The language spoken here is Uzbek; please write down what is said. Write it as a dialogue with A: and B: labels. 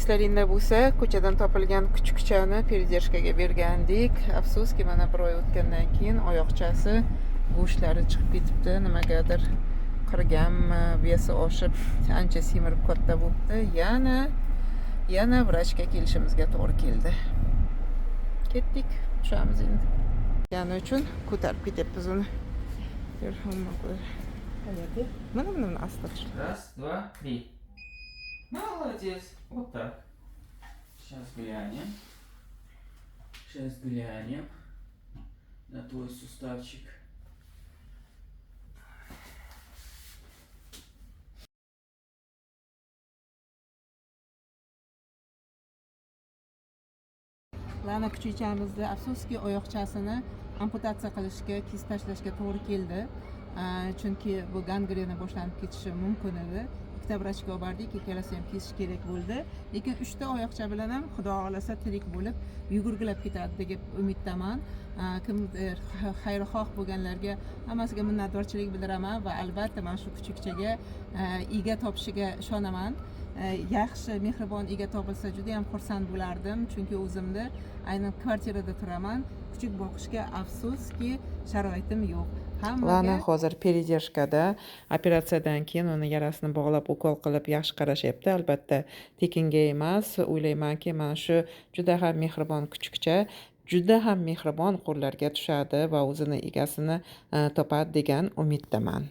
A: Eslaringda bo'lsa, ko'chadan topilgan kuchukchani передержка ga bergandik. Afsuski, mana bir oy o'tgandan keyin oyoqchasi go'shtlari chiqib ketibdi. Nimagadir qirganmi, вес i oshib, ancha semirib katta bo'libdi. Yana vrachga kelishimizga to'g'ri keldi. Ketdik, tushamiz endi. Gani uchun ko'tarib ketyapmiz uni. Mana asta.
B: Раз, два, три. Молодец. Вот так. Сейчас глянем. Сейчас глянем на твой суставчик.
A: Lana kuchukchamizni, afsuski, oyoqchasini amputatsiya qilishga, kesib tashlashga to'g'ri keldi. Chunki bu gangrena boshlanib ketishi mumkin edi. Ikkita vrachga olib bordik, ikkalasi ham kesish kerak bo'ldi. Lekin uchta oyoqcha bilan ham, xudo xohlasa, tirik bo'lib yugurgilab ketadi deb umiddaman. Kimdir xayrixoh bo'lganlarga hammasiga minnatdorchilik bildiraman va albatta mana shu kuchukchaga ega topishiga ishonaman. Yaxshi, mehribon ega topilsa, juda ham xursand bo'lardim, chunki o'zimda aynan kvartirada turaman, kuchuk boqishga, afsuski, sharoitim yo'q. Hammaga. Lana hozir передержка da, operatsiyadan keyin uni yarasini bog'lab, ukol qilib, yaxshi qarashyapti. Albatta, tekinga emas. O'ylaymanki, mana shu juda ham mehribon kuchukcha juda ham mehribon qo'llarga tushadi va o'zini egasini topadi degan umiddaman.